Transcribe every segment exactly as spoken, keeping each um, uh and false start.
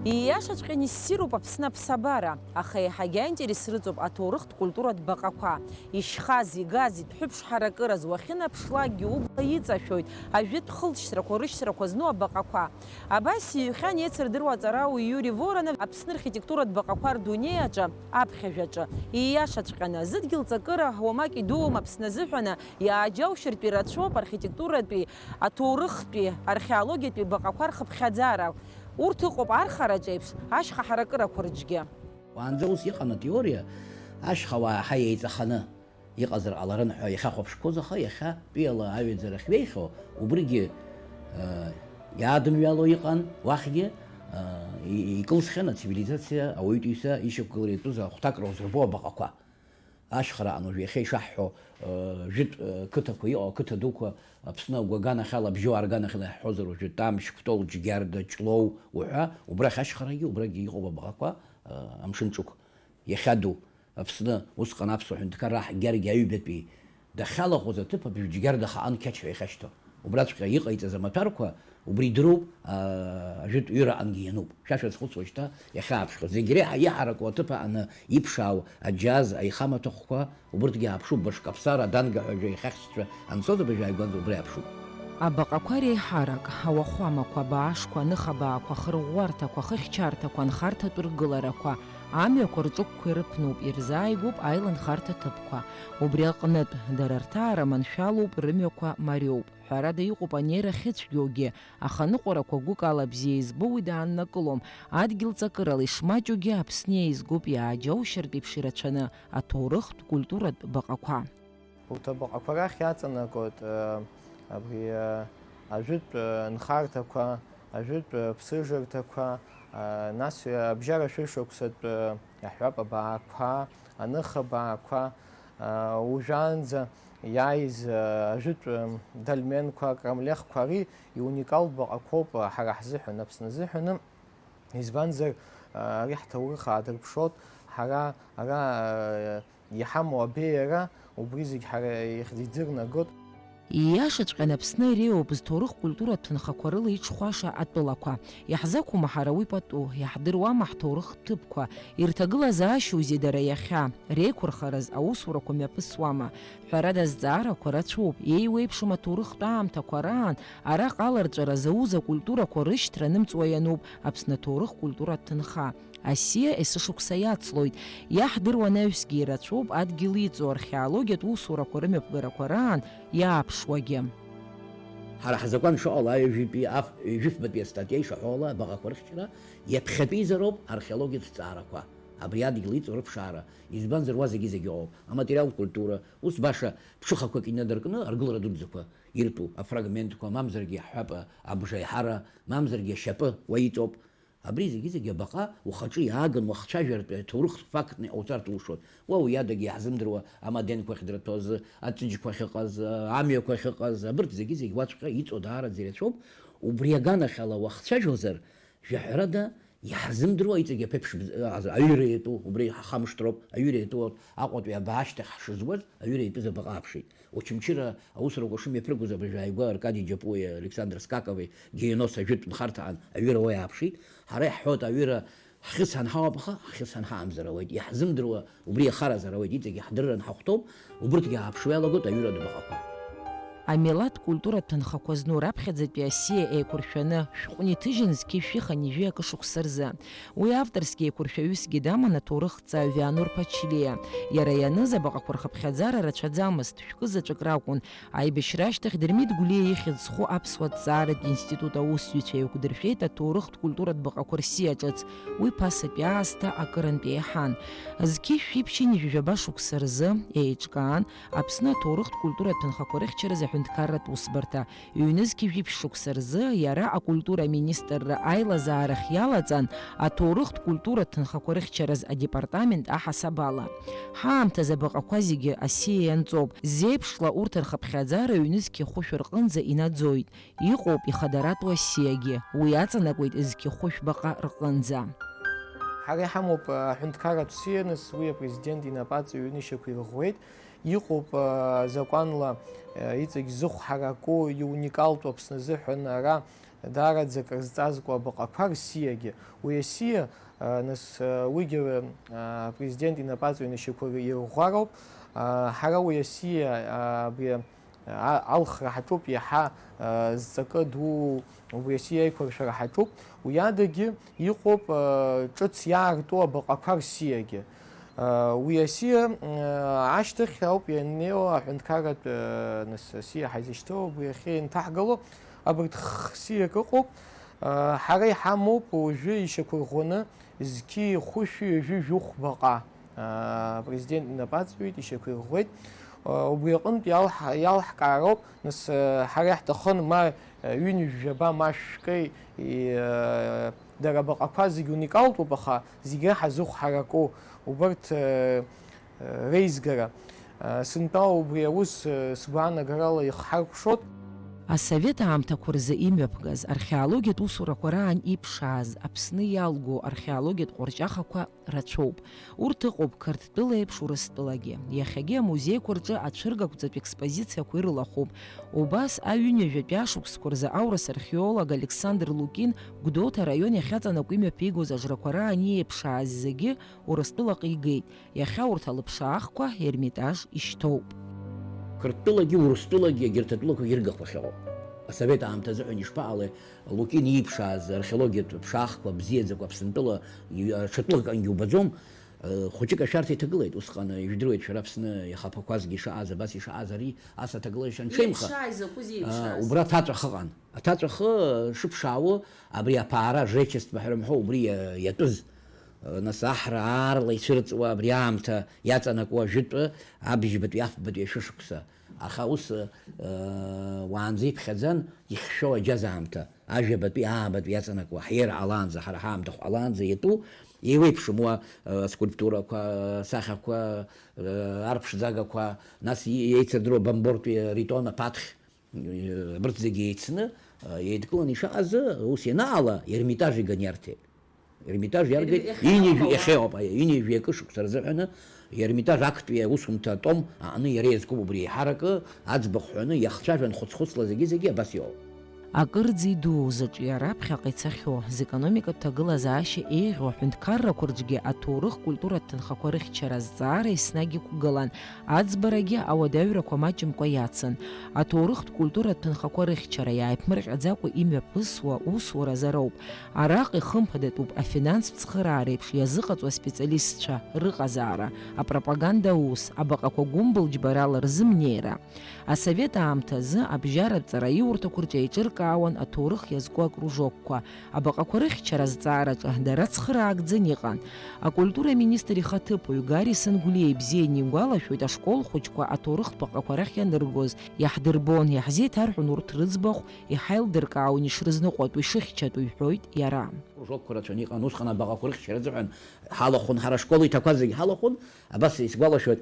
Ииашаҵәҟьаны иссируп Аԥсны аԥсабара, аха еиҳагьы аинтерес рыҵоуп аҭоурыхтә культуратә баҟақәа. Ишьхаз, игаз, идҳәыԥш ҳаракыраз уахьынаԥшлакгьы убла иҵашәоит ажәытә хылҵшьҭрақәа рышьҭрақәа зну абаҟақәа. Абас иҩхьан еицырдыруа аҵарауаҩ Иури Воронов Аԥсны архитектуратә баҟақәа рдунеи аҿы, аԥхьажәаҿы. Ииашаҵәҟьаны, зыдгьыл ҵакыра уамак идууам Аԥсны азыҳәаны, иааџьаушьартә ирацәоуп архитектуратәи, аҭоурыхтәи, археологиатәи баҟақәа рхыԥхьаӡара. Урҭ ыҟоуп архараҿ еиԥш, ашьха ҳаракырақәа рыҿгьы. Уаанӡа ус иҟан атеориа, ашьхауаа ҳа еиҵаханы иҟазар ҟаларын ҳәа иахьахәаԥшқәоз, аха иахьа тәыҩала аҩаӡарахь иҩеихьоу, убригьы, э, иаадымҩало иҟан, уахьгьы, э, и-, икылсхьан ацивилизациа, ауаҩытәыҩса ишьақәгылара иатәыз ахәҭакра узырбо абаҟақәа. Ашьхара аан уажә иахьа ишаҳҳәо, э, жәытә, э, қыҭақәа иҟоу, ақыҭа дуқәа, Аԥсны агәаганахьала, абжьоу арганахьала иаҳҳәозар, уажәы Тамшь, Кәтол, Џьгьарда, Ҷлоу уҳәа, убрахь ашьхарагьы, убрагьы иҟоуп абаҟақәа, э, амшын ҿықә иахьаду. Аԥсны усҟан аԥсуа ҳәынҭқарра ҳгьаргь аҩбатәи дахьалахәыз аҭыԥ абжьы Џьгьарда хаан Қьача иахьашьҭоу. Убраҵәҟьа иҟаиҵаз амаҭәарқәа убри идыруп, аа, ажәытә ҩыраҟангьы иануп. Шәа шәазхәыцуа шьҭа иахьааԥшхьоу. Зегь реиҳа иҳараку аҭыԥ аҟны иԥшаау аџьаз, аихамаҭәахәқәа, убырҭгьы ааԥшуп, Башкаԥсар, Аданга ҳәа жәа иахьахьшьцәа анцоз абыржәы ааигәанӡа убра иааԥшуп. Абаҟақәа реиҳарак, ауахәамақәа, абаашқәа, аныхабаақәа, хырӷәӷәарҭақәа, хыхьчарҭақәа, нхарҭатә ргыларақәа, амҩақәа рҿықәқәа ирыԥнуп, ирзааигәоуп аиланхарҭа ҭыԥқәа. Убри аҟнытә, дара рҭаара маншәалоуп, рымҩақәа мариоуп. Ҳәарада, иҟоуп анеира ахьыцәгьоугьы, аха аныҟәарақәа гәык ала бзиа избо уи дааннакылом, адгьыл ҵакырала ишмаҷугьы Аԥсны еизгоуп иааџьоушьартә еиԥш ирацәаны аҭоурыхтә, культуратә баҟақәа. Урҭ абаҟақәа рахь иаҵанакуеит, э, абри, э, ажәытә, э, нхарҭақәа, ажәытә, э, ԥсыжырҭақәа, э, нас, э, абжьара шәышықәсатә, э, иаҳҳәап, абаақәа, аныхабаақәа, э, уажәаанӡа иааиз, э, ажәытә, э, дольменқәа, акрамлехқәа, ари иуникалтә баҟақәоуп, э, ҳара ҳзыҳәан, Аԥсны азыҳәаны. Избанзар, ари ҳҭоурых аадырԥшуеит, ҳара ара, иҳамоу абеиара, убри зегь ҳара ихьӡ иӡырнагоит. Ииашаҵәҟьаны Аԥсны ари ауп зҭоурых-культуратә ҭынхақәа рыла иҽхәаша атәылақәа. Иаҳзақәума ҳара уи пату, иаҳдыруама ҳҭоурыхтә ҭыԥқәа, ирҭагылазаашьоузеи дара иахьа, реиқәырхараз аусурақәа мҩаԥысуама? Ҳәарада, азҵаарақәа рацәоуп, еиуеиԥшым аҭоурыхтә аамҭақәа раан араҟа аларҵәара зауз акультурақәа рышьҭра анымҵуа иануп Аԥсны аҭоурых-культуратә ҭынха. Асиа есышықәса иацлоит, иаҳдыруа анаҩсгьы ирацәоуп адгьыл иҵоу археологиатә усурақәа рымҩаԥгарақәа раан иааԥшуагьы. Ҳара ҳзакәан шыҟало, аҩажәитәи аф-, ҩажәифбатәи астатиа ишаҳәо ала, абаҟақәа рыхьчара иаԥхьатәизароуп археологиатә ҭҵаарақәа, абри адгьыл иҵоу рыԥшаара, избанзар, уа зегьы-зегьы ыҟоуп, аматериалтә культура, ус баша ԥшыхақәак инадыркны аргылара дуӡӡақәа иртәу афрагментқәа, мамзаргьы иаҳҳәап, абжа аиҳара, мамзаргьы ашьапы уа иҵоуп. Абри зегьы-зегьы абаҟа ухаҿы иааган уахцәажәартә аҭоурыхтә фактны иҟауҵартә улшоит. Уа уи адагьы иаҳзымдыруа амаденқәа ахьдырҭәоз, аҵәыџьқәа ахьыҟаз, амҩақәа ахьыҟаз, абырҭ зегьы-зегь уаҵәҟьа иҵоу даараӡа ирацәоуп. Убри аганахьала уахцәажәозар, жәаҳәарада, иаҳзымдыруа иҵегь аԥеиԥш бз-, аҩыра иатәу, убри ҳахамышҭроуп, аҩыра иатәу Аҟәатәи абаа ашьҭахь ҳшызуаз, аҩыра иатәыз абаҟа ааԥшит. Очамчыра аусурақәа шымҩаԥыргоз абыржәы ааигәа Аркади Џьапуи, Александр Скакови Геианос ажәытә нхарҭаан аҩыра уа иааԥшит. Ҳара иаҳҳәоит, аҩыра ҳхьыс анҳауап, аха ҳхьыс анҳаамзар ауеит, иаҳзымдыруа убри иахаразар ауеит, иҵегь иаҳдырран ҳахәҭоуп, убырҭгьы ааԥшуа иалагоит аҩыратә баҟақәа. Амилаҭ культуратә ҭынхақәа зну раԥхьаӡатәи асиа еиқәыршәаны шәҟәны иҭыжьын зқьи шәи хынҩажәи акы шықәса рзы. Уи авторсгьы еиқәыршәаҩысгьы даман аҭоурыхҭҵааҩ Вианур Ԥачлиа. Иара ианыз абаҟақәа рхыԥхьаӡара рацәаӡамызт, шәкы заҵәык ракәын. Аибашьра ашьҭахь Дырмит Гәлиа ихьӡ зху аԥсуа ҭҵааратә институт аусзуҩцәа еиқәдыршәеит аҭоурыхтә культуратә баҟақәа рсиа ҿыц. Уи ԥасатәи аасҭа акырынтә еиҳан. Зқьи шәи ԥшьынҩажәи жәаба шықәса рзы еиҿкаан Аԥсны аҭоурыхтә культуратә ҭынхақәа рыхьчаразы аҳәынҭқарратә усбарҭа. Ҩнызқьи жәиԥшь шықәса рзы иара акультура аминистрра аилазаарахь иалаҵан, аҭоурыхтә культуратә ҭынхақәа рыхьчараз адепартамент аҳасабала. Ҳаамҭазы абаҟақәа зегьы асиа ианҵоуп, зеиԥшла урҭ рхыԥхьаӡара ҩнызқьи хәышә рҟынӡа инаӡоит, иҟоуп ихадаратәу асиагьы, уи аҵанакуеит зқьи хәышә баҟа рҟынӡа. Ҳара иҳамоуп аҳәынҭқарратә сиа, нас уи апрезидент инапы аҵаҩны ишьақәирӷәӷәеит. Иҟоуп, а, закәанла, а, иҵегь зыхә ҳараку, иуникалтәу Аԥсны азыҳәан ара, даараӡа акрызҵазкуа абаҟақәа рсиагьы. Уи асиа, а, нас, а, уигьы, а, апрезидент инапаҵаҩны ишьақәырӷәӷәароуп. А, ҳара уи асиа, а, абри, а, алхра ҳаҿуп, иаҳа, а, зҵакы ду убри асиа аиқәыршәара ҳаҿуп. Уи адагьы иҟоуп, а, ҿыц иаарту абаҟақәа рсиагьы. Уи асиа ашьҭахь ауп ианнеиуа аҳәынҭқарратә, нас, асиа ҳаизышьҭоу, убри ахьынҭаҳгало, абарҭ х-, сиак ыҟоуп. Ҳара иҳамоуп уажәы ишьақәырӷәӷәаны зқьи хәышәи ҩажәи жәохә баҟа. Апрезидент инапаҵаҩит, ишьақәирӷәӷәеит. Убри аҟынтә иалҳ-, иалҳкаароуп, нас, ҳара иаҳҭахын ма ҩынҩажәаба, ма шәкы, и-, дара абаҟақәа зегь уникалтәуп, аха зегь реиҳа зыхә ҳараку убарҭ, э, э, реизгара. Э, сынтәа убри аус, э, сгәаанагарала ихҳаркәшоит. Асовет аамҭақәа рзы имҩаԥгаз археологиатә усурақәа раан иԥшааз Аԥсны иалго археологиатә ҟәарҷахақәа рацәоуп. Урҭ ыҟоуп Қырҭтәыла еиԥш Урыстәылагьы. Иахьагьы амузеиқәа рҿы ацәыргақәҵатә експозициақәа ирылахәуп. Убас аҩынҩажәатәи ашықәсқәа рзы аурыс археолог Александр Лукин Гәдоуҭа араион иахьаҵанакуа имҩаԥигоз ажрақәа раан иеиԥшааз зегьы Урыстәылаҟа игеит. Иахьа урҭ алыԥшаахқәа Ермитаж ишьҭоуп. Қырҭтәылагьы, Урыстәылагьы, егьырҭ атәылақәагьы иргахәахьоу. Асовет аамҭа азыҳәан ишԥаҟалеи, Лукин ииԥшааз археологиатә ԥшаахқәа бзиаӡақәа Аԥсынтәыла ҩ-, ҽа тәылакангьы убаӡом. Э, хәыҷык ашәарҭа иҭагылеит, усҟан, э, ижәдыруеит шәара Аԥсны иахаԥақәазгьы ишаҟаз, абас ишаҟаз ари, ас аҭагылазаашьа анҽеимха, Иеиԥшааи закәыз э, иеиԥшааз? Убра аҭаҵәахы ыҟан. Аҭаҵәахы, э, шыԥшаауа, абри аԥаара, жечество ҳәа рымҳәо, убри иа-, иатәыз, э, нас аҳра аарла ицәырҵуа, абри аамҭа иаҵанакуа жәытәы абжьбатәи афбатәи ашәышықәса. Аха ус, э, уаанӡа иԥхьаӡан, ихьшәоу аџьаз аамҭа. Ажәабатәи, аабатәи иаҵанакуа, ҳиера ҟалаанӡа, ҳара ҳаамҭахә ҟалаанӡа иатәу, еиуеиԥшым уа, э, скульптурақәа, э, сахьақәа, э, арԥшӡагақәа, нас и-, еицырдыруа Бамбортәи Ритон аԥаҭхь, э, абарҭ зегьы еицны, э, еидкыланы ишаҟаз, ус ианаала, Ермитаж иганы иарҭеит. Ермитаж иаргеит, Иахьа ҩынҩажәи-, иҟоуп. Иахьа иҟоуп, аиа, ҩынҩажәи акы шықәса рзыҳәаны, Ермитаж актәи аусумҭа атом аҟны иара иазкуп убри еиҳаракы, аӡбахә ҳәаны, иахцәажәан хәыц-хәыцла зегьы-зегьы абас иҟоуп. Акырӡа идуу заҿиа раԥхьаҟа ицахьоу, зекономикатә ҭагылазаашьа еиӷьу аҳәынҭқаррақәа рҿгьы аҭоурых-культуратә ҭынхақәа рыхьчара азҵаара еснагь иқәгылан, аӡбарагьы ауадаҩрақәа маҷымкәа иацын. Аҭоурыхтә-культуратә ҭынхақәа рыхьчара иааиԥмырҟьаӡакәа имҩаԥысуа усуразароуп. Араҟа ихымԥадатәуп афинанстә цхыраара еиԥш иазыҟаҵоу аспециалистцәа рыҟазаара, апропаганда аус, абаҟақәа гәымбылџьбарала рзымнеира. Асовет аамҭазы абжьаратә ҵараиурҭақәа рҿы еиҿыркаауан аҭоурых иазку акружокқәа, абаҟақәа рыхьчара азҵаараҿы дара цхыраагӡан иҟан. Акультура аминистр ихаҭыԥуаҩ Гарри Сангәлиа ибзианы игәалашәоит ашкол хәыҷқәа аҭоурыхтә баҟақәа рахь ианыргоз, иаҳдырбон, иаҳзеиҭарҳәон урҭ рыӡбахә, иҳаилдыркаауан ишрызныҟәатәу, ишыхьчатәу, иҳәоит иара. Кружокқәа рацәаны иҟан, усҟан абаҟақәа рыхьчара азыҳәан ҳалахәын, ҳара ашкол иҭақәа зегьы ҳалахәын, абас исгәалашәоит,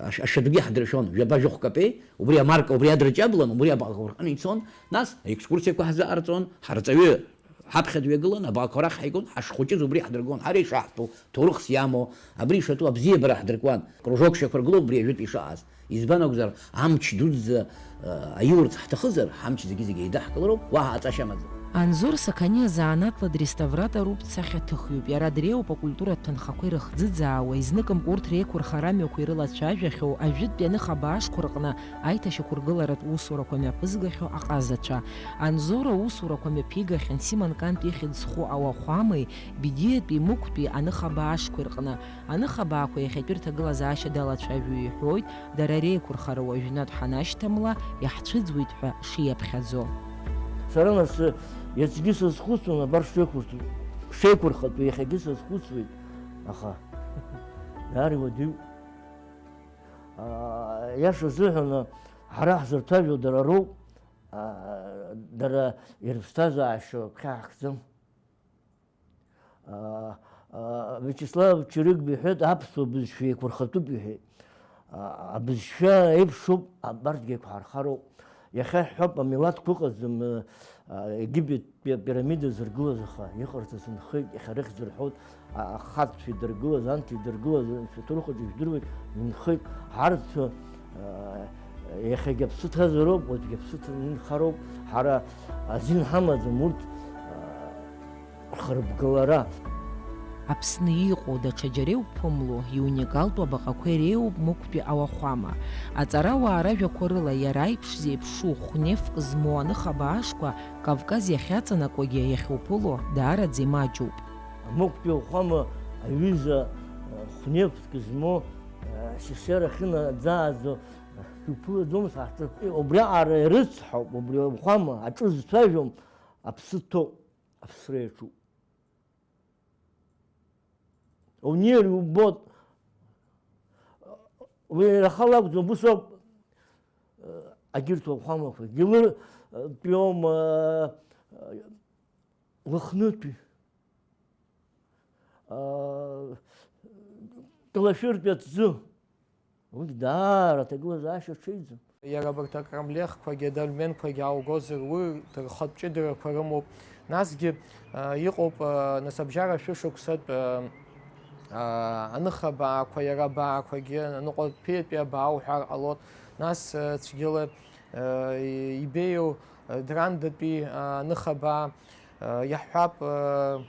ашә-, ашәатәгьы ҳдыршәон, жәаба-жәохә капеи, убри амарка убри адырҷаблан, убри абаҟақәа рҟны ицон, нас аекскурсиақәа ҳзаҟарҵон, ҳарҵаҩы ҳаԥхьа дҩагылан, абаҟақәа рахь ҳаигон, ҳашхәыҷыз убри ҳдыргон, ҳара ишаҳтәу, ҭоурыхс иамоу, абри ишатәу абзиабара ҳдыркуан. Кружок шьақәыргылоуп убри ажәытә ишаҟаз. Избан акәзар, амч дуӡӡа, э, аиурц ҳҭахызар, ҳамч зегьы-зегьы еидаҳкылароуп, уаҳа аҵашьа амаӡам. Анзор Сақаниа заанатла дреставратор ауп, дсахьаҭыхҩуп. Иара дреиуоуп акультуратә ҭынхақәа ирыхӡыӡаауа, изныкымкәа урҭ реиқәырхара амҩақәа ирылацәажәахьоу, ажәытәтәи аныхабаа ашқәа рҟны аиҭашьақәыргыларатә усурақәа мҩаԥызгахьоу аҟазацәа. Анзор аусурақәа мҩаԥигахьан Симон Кант ихьӡ зху ауахәамеи, Бедиатәи, Мықәтәи аныхабаа ашқәеи рҟны. Аныхабаақәа иахьатәи рҭагылазаашьа далацәажәо иҳәоит, дара реиқәырхара уажәнатә ҳанашьҭамла, иаҳцәыӡуеит ҳәа шиаԥхьаӡо. Сара нас иацгьы сазхәыцуан, абар шеиқәырхатәу, шеиқәырхатәу иахьагьы сазхәыцуеит, аха даара иуадаҩуп. Аа, иаша азыҳәан, ҳара ҳзырҭажәо дара роуп, аа, дара ирыԥсҭазаашьа ԥхьа ҳахьӡом. Аа, аа, Виачеслав Чырыгба иҳәеит, аԥсуа бызшәа еиқәырхатәуп иҳәеит. Аа, абызшәа еиԥшуп, абарҭгьы еиқәҳархароуп. Иахьа ҳҳәап, амилаҭқәа ыҟаӡам, аа, Египеттәи апирамида зыргылаз, аха иҟарҵаз нхеит, иахьа рыхьӡ рҳәоит, а-, ахатәцәа идыргылаз, анҭ идыргылаз, анцәа ҭоурых аҿы ижәдыруеит, инхеит. Ҳарҭ, аа, Иахьагьы аԥсы ҭазароуп, уажәгьы аԥсы ҭаны инхароуп. Ҳара азин ҳамаӡам урҭ, а, рхырбгалара. Аԥсны иҟоу даҽа џьара иуԥымло, иуникалтәу абаҟақәа иреиуоуп Мықәтәи ауахәама. Аҵарауаа ражәақәа рыла, иара аиԥш зеиԥшу хәнефк змоу аныхабаа ашқәа Кавказ иахьаҵанакуагьы иахьуԥыло даараӡа имаҷуп. Амықәтәи ауахәама аҩыза, а, хәнефк змоу, а, сесер ахьынаӡааӡо, а, шәуԥылаӡом саҳҭыр. Убриаҟара ирыцҳауп, убри ауахәама аҿы зцәажәом, аԥсы ҭоуп, аԥсра иаҿуп. Униар иубоит. Уи иара ахала акәӡам, ус ауп, егьырҭ ауахәамақәагьы. Гьлыр, тәиом, Лыхнытәи, Тлашәыртәи аҭӡы. Уигь даара аҭагылазаашьа аҽеиӡам. Иара абарҭ акрамлехқәагьы адольменқәагьы ааугозар, урҭ рхатә ҷыдарақәа рымоуп. Насгьы, а, иҟоуп, а, нас абжьара шәышықәсатә, а, а, аныхабаақәа, иара абаақәагьы, аныҟәатәиатәи абаа уҳәар ҟалоит. Нас, а, цәгьала, а, ибеиоу, а, Драндатәи, а, аныхабаа, а, иаҳҳәап, а,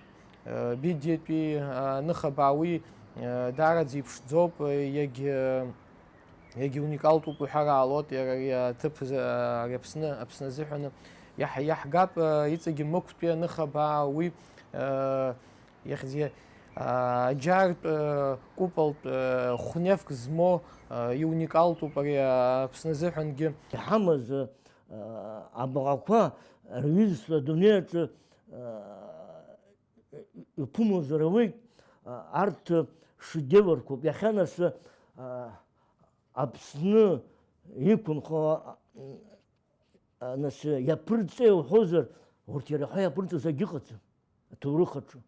а, Бидиатәи, а, аныхабаа, уи, а, даараӡа иԥшӡоуп, а, иагь-, а, Иагьа уникалтәуп уҳәар ҟалоит, иара ари аҭыԥ, ари Аԥсны, Аԥсны азыҳәаны иаҳ-, иаҳгап, иҵегьы Мықәтәи аныхабаа, уи, иахьӡ-, аџьартә, купалтә, хәнефк змоу, иуникалтәуп ари Аԥсны азыҳәангьы. Иҳамаз, абаҟақәа рҩызцәа адунеи аҿы, иԥымлозар ауеит, а, арҭ шедеврқәоуп. Иахьа нас, а, Аԥсны иқәынхо, а, а, нас иаԥырҵеи уҳәозар, урҭ иара ҳәа иаԥырҵаз акгьы ыҟаӡам аҭоурых аҿы.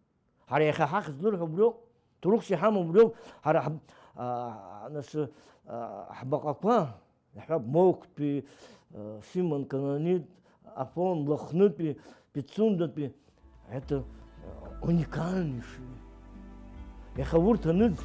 Ҳара иахьа ҳахьӡ нырҳәо убриоуп, ҭоурыхс иҳамоу убриоуп, ҳара ҳб-, а, нас, а, ҳбаҟақәа. Иаҳҳәап, Мықәтәи, э, Симон Кананит, Афон, Лыхнытәи, Пицундатәи, это, э, уникальнейшие. Иахьа урҭ аныӡ,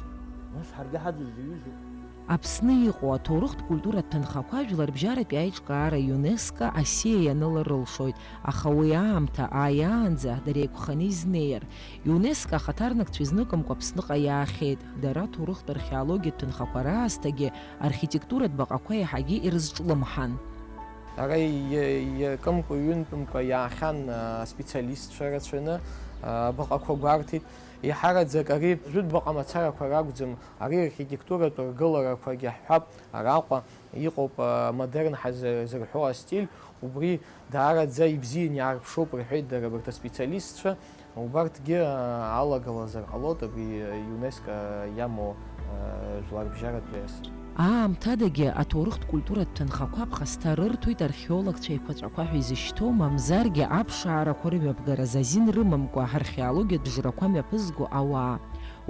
нас ҳаргьы ҳаӡыз иҩызоуп. Аԥсны иҟоу аҭоурыхтә культуратә ҭынхақәа жәларбжьаратәи аиҿкаара ЮНЕСКО асиа ианыларылшоит, аха уи аамҭа ааиаанӡа дара еиқәханы изнеир, ЮНЕСКО ахаҭарнакцәа изныкымкәа Аԥсныҟа иаахьеит. Дара аҭоурыхтә археологиатә ҭынхақәа раасҭагьы архитектуратә баҟақәа иаҳагьы ирызҿлымҳан. Ара иа-, иакымкәа-ҩынтәымкәа иаахьан, а, специалистцәа рацәаны, а, абаҟақәа гәарҭеит. Еиҳараӡак ари жәытә баҟа мацарақәа ракәӡам, ари архитектуратә ргыларақәагьы ҳҳәап, араҟа иҟоуп, а, модерн ҳазы-, зырҳәо астиль, убри даараӡа ибзиан иаарԥшуп, рҳәеит дара абарҭ аспециалистцәа. Убарҭгьы, а, алагалазар ҟалоит абри, а, ЮНЕСКО иамоу, а, жәларбжьаратәи ас. Аамҭадагьы аҭоурыхтә культуратә ҭынхақәа аԥхасҭа рырҭоит археологцәа еиқәаҵәақәа ҳәа изышьҭоу, мамзаргьы аԥшаарақәа рымҩаԥгаразы азин рымамкәа археологиатә бжарақәа мҩаԥызго ауаа.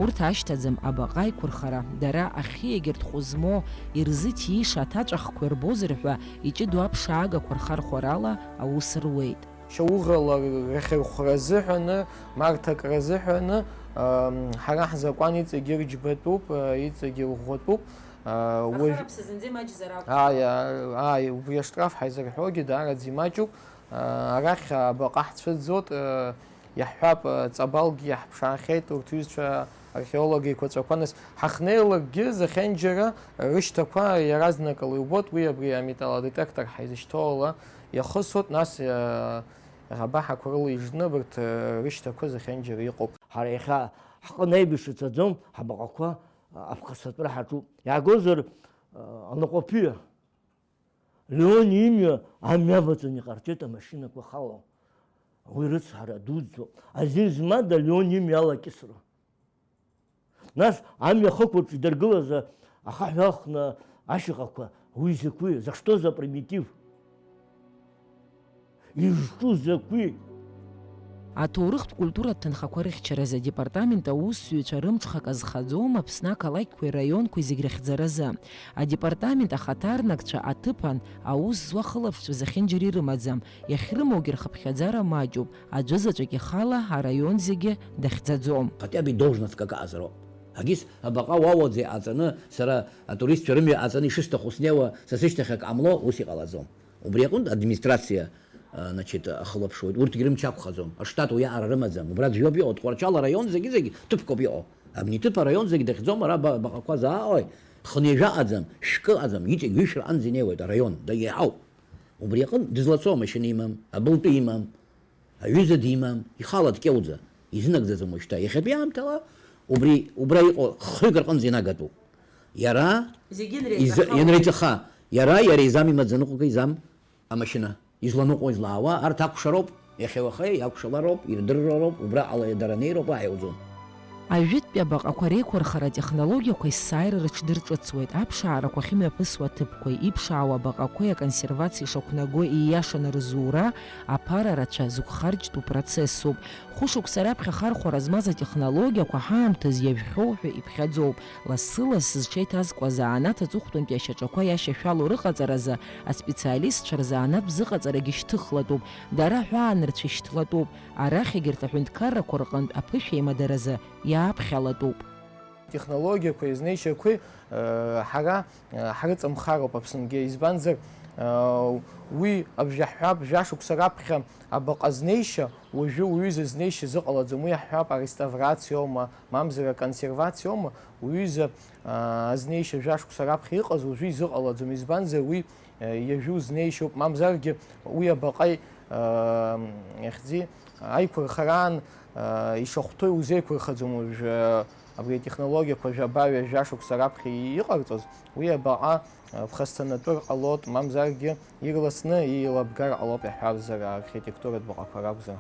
Урҭ ашьҭаӡам абаҟа аиқәырхара, дара ахьы егьырҭ хәы змоу, ирзыҭииша аҭаҵәахқәа ирбозар ҳәа, иҷыдоу аԥшаагақәа рхархәарала аус руеит. Шьауӷала рахьырхәра азыҳәаны, марҭак рзыҳәаны, ам, ҳара ҳзакәан иҵегьы рџьбатәуп, а, иҵегьы ӷәӷәатәуп. А, уажә Ахараԥса зынӡа имаҷзар акәхап. Ааи, ааи, убри аштраф ҳаизырҳәогьы даараӡа имаҷуп. А, арахь абаҟа ҳцәыӡӡоит, а, Иаҳҳәап, ҵабалкгьы иаҳԥшаахьеит урҭ ҩызцәа археолог еиқәаҵәақәа, нас ҳахьнеилакгьы зехьанџьара рышьҭақәа иаразнакала иубоит, уи абри аметаллодетектор ҳаизышьҭоу ала иахысуеит, нас, э, абаҳақәа рыла ижны абарҭ, э, рышьҭақәа зехьанџьара иҟоуп. Ҳара иахьа ҳҟны аибашьра цаӡом, ҳабаҟақәа аԥхасҭатәра ҳаҿуп. Иаагозар, э, аныҟәаԥиа. Леон имҩа амҩа аваҵаны иҟарҵеит амашьынақәа хало. Уи рыцҳара дуӡӡоуп. Азин змада Леон имҩа алакьысра? Нас амҩа ахықәаҿ идыргылаз ахаҳә алхны ашьаҟақәа, уи закәи? За что за примитив? Изҿу закәи? Аҭоурыхтә культуратә ҭынхақәа рыхьчаразы адепартамент аусзуҩцәа рымҽхак азхаӡом Аԥсны ақалақьқәеи раионқәеи зегь рыхьӡаразы. Адепартамент ахаҭарнакцәа аҭыԥан аус зуа хылаԥшцәа зехьынџьара ирымаӡам, иахьрымоугьы рхыԥхьаӡара маҷуп, аӡәызаҵәык ихала араион зегьы дахьӡаӡом. Хотя бы должность какая-то. Агьыс абаҟа уауаӡа иҟаҵаны, сара атуристцәа рымҩа ҟаҵаны ишысҭаху снеиуа, са сышьҭахь акы ҟамло, ус иҟалаӡом. Убри аҟынтә администрациа, а, значит, ахылаԥшуеит, урҭгьы рымч ақәхаӡом, аштат уиаҟара рымаӡам, убра аӡә иоуп иҟоу, Тҟәарчал араион зегьы-зегь ҭыԥқәоуп иҟоу. Абни ҭыԥ араион зегь дахьӡом, ара ба-, баҟақәа зааҟои? Хынҩажәа ыҟаӡам, шәкы ыҟаӡам, иҵегь ҩышә рҟынӡа инеиуеит араион, да, еиҳауп. Убри аҟынтә дызлацо амашьына имам, абылтәы имам. Аҩыза димам, ихала дкьоуӡа, изынагӡаӡом уажәшьҭа. Иахьатәи аамҭала убри, убра иҟоу хҩык рҟынӡа инагатәуп. Иара Зегьы изы-, ианреиҵаха. Ианреиҵаха, иара, иара изам имаӡаныҟәага, изам амашьына. Изланыҟәо, излаауа, арҭ акәшароуп, иахьа-уахеи иакәшалароуп, ирдыррароуп, убраҟала дара неироуп, ааиуӡом. Ажәытәтәи абаҟақәа реиқәырхара атехнологиақәа есааира рыҽдырҿыцуеит, аԥшаарақәа ахьымҩаԥысуа аҭыԥқәеи, иԥшаауа абаҟақәеи аконсервациа ишақәнаго ииашаны рзура аԥара рацәа зықәхарџьтәу процессуп. Хәышықәса раԥхьа ахархәара змаз атехнологиақәа ҳаамҭазы иажәхьоу ҳәа иԥхьаӡоуп. Лассы-ласс зҽеиҭазкуа азанааҭ аҵыхәтәантәи ашьаҿақәа иашьашәалоу рыҟаҵаразы аспециалистцәа рзанааҭ бзыҟаҵарагьы шьҭыхлатәуп, дара аҳәаанырцә ишьҭлатәуп. Арахь егьырҭ аҳәынҭқаррақәа рҟынтә аԥышәа имадаразы иааԥхьалатәуп. Технологиақәеи азнеишьақәеи, э, ҳара, э, ҳрыҵамхароуп Аԥсынгьы, избанзар, э, уи абжьаҳҳәап, жәашықәса раԥхьа абаҟа знеишьа, уажәы уҩыза знеишьа зыҟалаӡом, уи иаҳҳәап, ареставрациоума, мамзар аконсервациоума, уҩыза, э, азнеишьа жәашықәса раԥхьа иҟаз уажәы изыҟалаӡом, избанзар, уи Иажәу знеишьоуп, мамзаргьы уи абаҟа, иахьӡи, аиқәырхараан ишахәҭоу иузеиқәырхаӡом уажә, абри атехнологиақәа жәаба-ҩажәа шықәса раԥхьа иҟарҵоз, уи абаҟа ԥхасҭанатәыр ҟалоит, мамзаргьы ирласны еилабгар ҟалоит, иаҳҳәап, архитектуратә баҟақәа ракәзар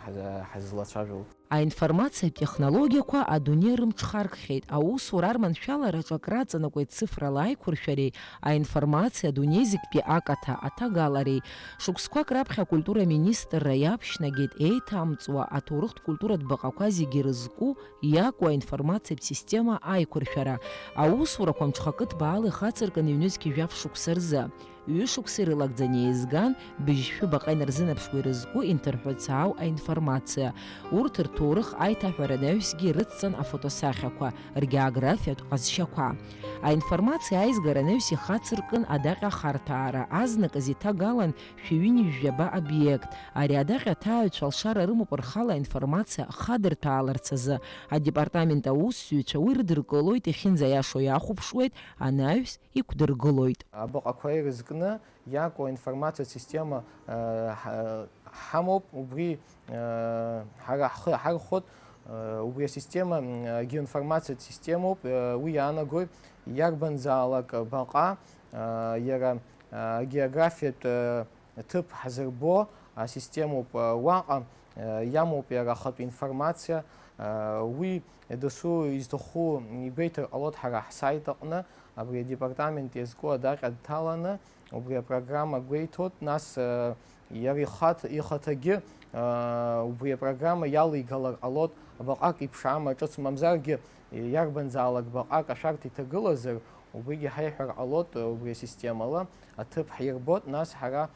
ҳазлацәажәо. Аинформациатә технологиақәа адунеи рымҽхаркхьеит, аусура арманшәалараҿы акраҵанакуеит цифрала аиқәыршәареи аинформациа адунеи зегьтәи акаҭа аҭагалареи. Шықәсқәак раԥхьа акультура министрра иаԥшьнагеит еиҭамҵуа аҭоурыхтә культуратә баҟақәа зегьы ирызку иакәу аинформациатә система аиқәыршәара. Аусурақәа мҽхакы ҭбаала ихацыркын ҩнызқь жәаф шықәса рзы. Ҩышықәса ирылагӡаны еизган, быжьшәы баҟа инарзынаԥшуа ирызку инҭырҳәыцаау аинформациа. Урҭ рҭоурых аиҭаҳәара анаҩсгьы ирыцҵан афотосахьақәа, ргеографиатә ҟазшьақәа. Аинформациа аизгара анаҩс ихацыркын адаҟьа ахарҭәаара, азныказ иҭагалан шәи ҩынҩажәаба обиект. Ари адаҟьа аҭааҩцәа алшара рымоуп рхала аинформациа хадырҭәааларц азы. Адепартамент аусзуҩцәа уи рыдыркылоит, ихьынӡаиашоу иахәаԥшуеит, анаҩс иқәдыргылоит. Абаҟақәа ирызкны иаку аинформациатә система, э, ҳа-, ҳамоуп, убри, э, ҳара ҳхы иаҳархәоит, э, убри асистема, м, геоинформациатә системоуп, э, уи иаанагоит иарбанзаалак баҟа, э, иара, э, агеографиатә, э, ҭыԥ ҳазырбо асистемоуп, э, уаҟа, э, иамоуп иара ахатә информациа, э, уи дасу изҭаху игәеиҭар ҟалоит ҳара ҳсайт аҟны, абри адепартамент иазку адаҟьа дҭаланы, убри апрограмма гәеиҭоит, нас, э, иара ихаҭ-, ихаҭагьы, э, убри апрограмма иалигалар ҟалоит, абаҟак иԥшаама ҿыц, мамзаргьы иарбанзаалак баҟак ашәарҭа иҭагылазар, убригьы ҳаиҳәар ҟалоит, убри асистемала аҭыԥ ҳирбоит, нас ҳара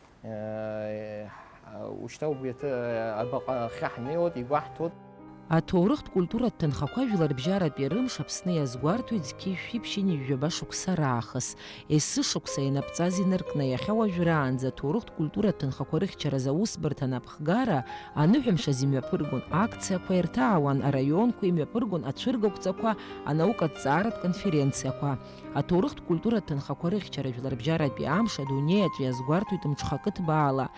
Ушьҭа убри аҭы-, абаҟа ахьы ҳнеиуеит, игәаҳҭоит. Аҭоурыхтә культуратә ҭынхақәа жәларбжьаратәи рымш Аԥсны иазгәарҭоит зқьи жәшәи ԥшьынҩажәи жәаба шықәса раахыс. Есышықәса ианапҵаз инаркны, иахьа уажәраанӡа аҭоурыхтә культуратә ҭынхақәа рыхьчаразы аусбарҭа анапхгара аныҳәамш азы имҩаԥыргон акциақәа ирҭаауан, араионқәа имҩаԥыргон ацәыргақәҵақәа, анаукаҭҵааратә конференциақәа. Аҭоурыхтә культуратә ҭынхақәа рыхьчара жәларбжьаратәи амш адунеи аҿы иазгәарҭоит мҽхакы ҭбаала.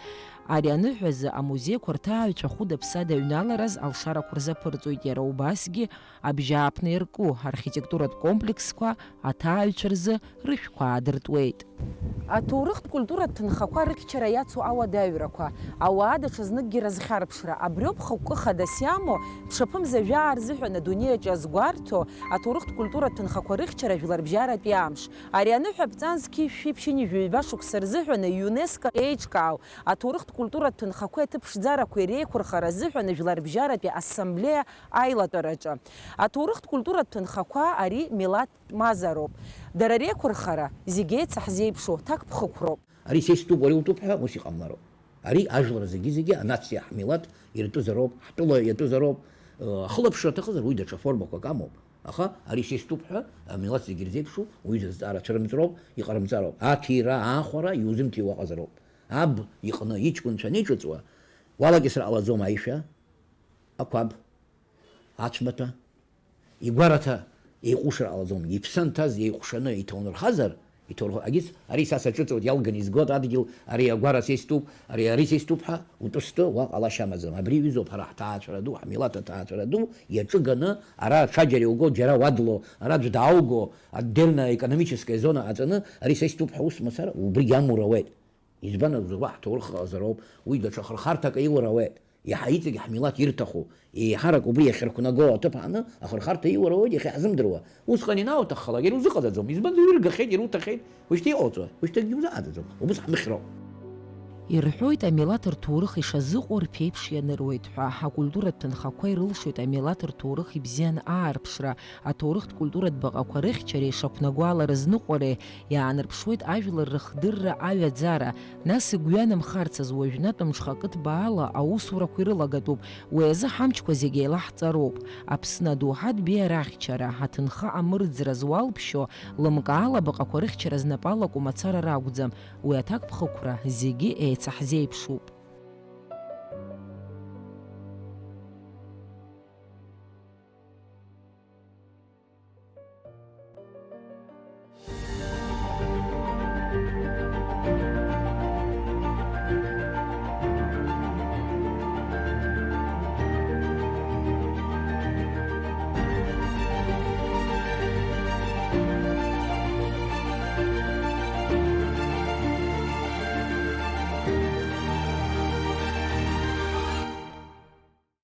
Ари аныҳәазы амузеиқәа рҭааҩцәа хәыда-ԥсада аҩналараз алшарақәа рзаԥырҵоит, иара убасгьы абжьааԥны иарку архитектуратә комплексқәа аҭааҩцәа рзы рышәқәа аадыртуеит. Аҭоурыхтә культуратә ҭынхақәа рыхьчара иацу ауадаҩрақәа, ауаа даҽазныкгьы разхьарԥшра, абриоуп хықәкы хадас иамоу, ԥшаԥымза жәаа рзыҳәан адунеи аҿы иазгәарҭо аҭоурыхтә культуратә ҭынхақәа рыхьчара жәларбжьаратәи амш. Ари аныҳәа аԥҵан зқьи жәшәи ԥшьынҩажәи ҩба шықәса рзыҳәан аЮНЕСКО еиҿкаау аҭоурыхтә культуратә ҭынхақәеи аҭыԥ ԥшӡарақәеи реиқәырхара азыҳәан Жәларбжьаратәи Ассамблеа аилатәараҿы. Аҭоурыхтә культуратә ҭынхақәа ари милаҭтә мазароуп. Дара реиқәырхара зегь еицаҳзеиԥшу ҭакԥхықәроуп. Ари са истәуп, уара иутәуп ҳәа ус иҟамлароуп. Ари ажәлар зегьы-зегьы анациа ҳмилаҭ иртәызароуп, ҳтәыла иатәызароуп. Ахылаԥшра аҭахызар, уи даҽа формақәак амоуп. Аха ари са истәуп ҳәа, амилаҭ зегьы ирзеиԥшу, уҩыза зҵаара цәырымҵроуп, иҟарымҵароуп. Аҭира, аахәара иузымҭиуа ҟазароуп. Аб иҟны иҷкәынцәа анеиҿыҵуа, уалакьысыр ҟалаӡом аишәа, ақәаб, ацәмаҭәа, игәараҭа еиҟәышыр ҟалаӡом. Иԥсы анҭаз еиҟәшаны иҭаунырхазар, иҭоурых-, агьыс, ари са саҿыҵуеит, иалганы изгоит адгьыл, ари агәара са истәуп, ари, ари са истәуп ҳәа утәы-стәы уа ҟалашьа амаӡам. Абри иҩызоуп ҳара ҳҭаацәара ду, ҳмилаҭ аҭаацәара ду иаҿыганы, ара ҽаџьара иуго, џьара уадло, ара аӡә даауго, отдельная экономическая зона ҟаҵаны, ари са истәуп ҳәа ус мацара, убригь амур ауеит. Избан акәзар, уа ҳҭоурых ҟазароуп, уи даҽа хырхарҭак аиур ауеит. Иаҳа иҵегь ҳмилаҭ ирҭаху, еиҳарак убри иахьырқәнаго аҭыԥ аҟны ахырхарҭа иур ауеит иахьа ҳзымдыруа. Усҟан инаауҭаххалак, иара узыҟаҵаӡом. Избанзар, уи ргахьеит, ируҭахьеит, уажәшьҭа иҟауҵои? Уажәшьҭагьы узыҟаҵаӡом. Убыс ҳмыхьроуп. Ирҳәоит, амилаҭ рҭоурых ишазыҟоу рԥеиԥш ианыруеит ҳәа. Акультуратә ҭынхақәа ирылшоит амилаҭ рҭоурых ибзиан аарԥшра, аҭоурыхтә культуратә баҟақәа рыхьчареи шақәнагоу ала рызныҟәареи, иаанарԥшуеит ажәлар рыхдырра аҩаӡара, нас игәҩанамхарц азы уажәнатә мҽхакы ҭбаала аусурақәа ирылагатәуп, уи азы ҳамчқәа зегьы еилаҳҵароуп. Аԥсны адоуҳатә беиара ахьчара, аҭынха амырӡра зуалԥшьо, лымкаала абаҟақәа рыхьчара знапы алаку мацара ракәӡам, уи аҭакԥхықәра зегьы еицаҳзеиԥшуп.